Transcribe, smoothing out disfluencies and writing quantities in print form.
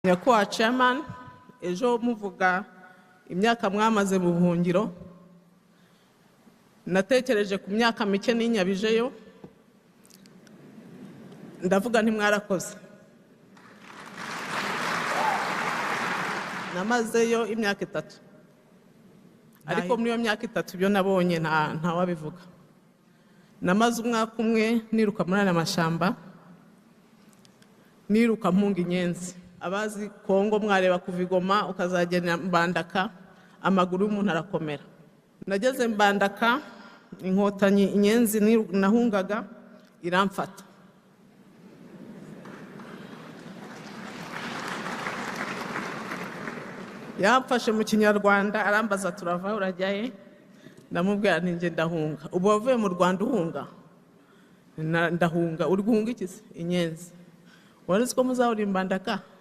Nyakubahwa chairman, ejo muvuga imyaka mwamaze mu buhungiro, natekereje ku myaka mike ninyabijeyo, ndavuga nti mwarakoze. Namazeyo imyaka 3, ariko muri iyo myaka 3 ibyo nabonye ntawabivuga. Namaze umwaka umwe niruka muri aya mashyamba, niruka mpunga inyenzi. Abazi Kongo mwareba kuva i Goma ukazagera Mbandaka, amaguru y'umuntu arakomera. Nageze Mbandaka, inkotanyi inyenzi nahungaga iramfata. Yamfashe mu kinyarwanda arambaza turava urajya he? Ndamubwira nti njye ndahunga. Ubu wavuye mu Rwanda uhunga? Ndahunga. Uri guhunga iki se? Inyenzi. Wari uzi ko muzahura i Mbandaka?